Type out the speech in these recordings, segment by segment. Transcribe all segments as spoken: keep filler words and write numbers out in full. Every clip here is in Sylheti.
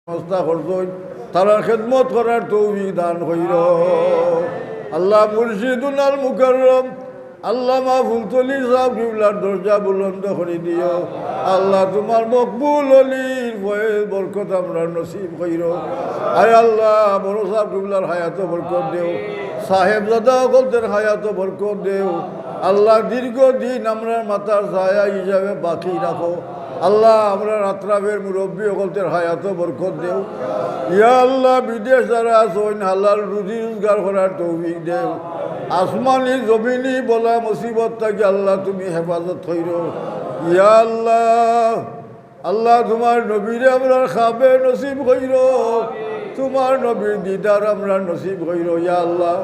ব্যবস্থা করছইন, তারার খেদমত করার তৌফিক দান কইরো। আল্লাহ মুর্শিদুনাল মুকাররম আল্লামা ফুলতলি সাহেব কিবলার দরজা বুলন্দ করি দিও। আল্লাহ তুমার মকবুল অলির ফয়েজ বরকত আমরার নসিব কইরো। আয় আল্লাহ বড় সাহেব কিবলার হায়াতো বরকত দেও, সাহেবজাদা অকলতের হায়াতো বরকত দেও। আল্লাহ দীর্ঘ দিন আমরার মাথার ছায়া হিসাবে বাকি রাখো। আল্লাহ আমরার আতরাফের মুরব্বি অকলতের হায়াতো বরকত দেও। ইয়া আল্লাহ বিদেশ যারা আছইন হালাল রুজি রোজগার করার তৌফিক দেও। আসমানি জমিনি বলা মুসিবত থাকি আল্লাহ তুমি হেফাজত কইরো। ইয়া আল্লাহ, আল্লাহ তুমার নবীরে আমরার খাবে নসিব কইরো, তুমার নবীর দিদার আমরার নসিব কইরো। ইয়া আল্লাহ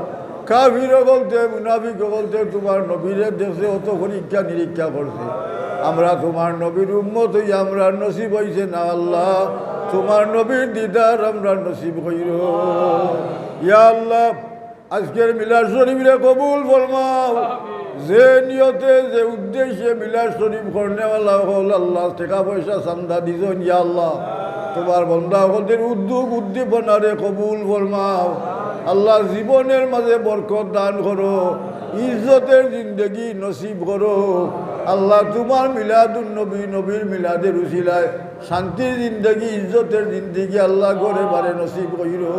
কাফির অকলতে মুনাফিক অকলতে তুমার নবীরে দেখছে, অত পরীক্ষা নিরীক্ষা করছে। আমরা তুমার নবীর উম্মত অইয়া আমরার নসিব অইছে না আল্লাহ, তুমার নবীর দিদার আমরার নসিব কইরো। ইয়া আল্লাহ আজকের মিলাদ শরীফরে কবুল ফরমাও। যে নিয়তে যে উদ্দেশ্যে মিলাদ শরীফ করনেওয়ালা অকল আল্লাহ টেকা পয়সা চান্দা দিছইন, ইয়া আল্লাহ তুমার বন্দা অকলদের উদ্যোগ উদ্দীপনারে কবুল ফরমাও। আল্লাহ জীবনের মাঝে বরকত দান করো, ইজ্জতের জিন্দেগি নসিব করো। আল্লাহ তুমার মিলাদুন নবী, নবীর মিলাদের উসিলায় শান্তির জিন্দেগি, ইজ্জতের জিন্দেগি আল্লাহ ঘরে বারে নসিব কইরো।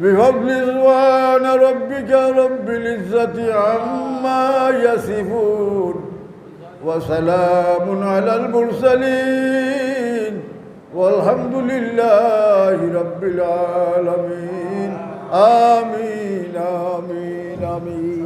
بفضل سبحان ربك رب العزة عما يصفون وسلام على المرسلين والحمد لله رب العالمين. آمين، آمين، آمين.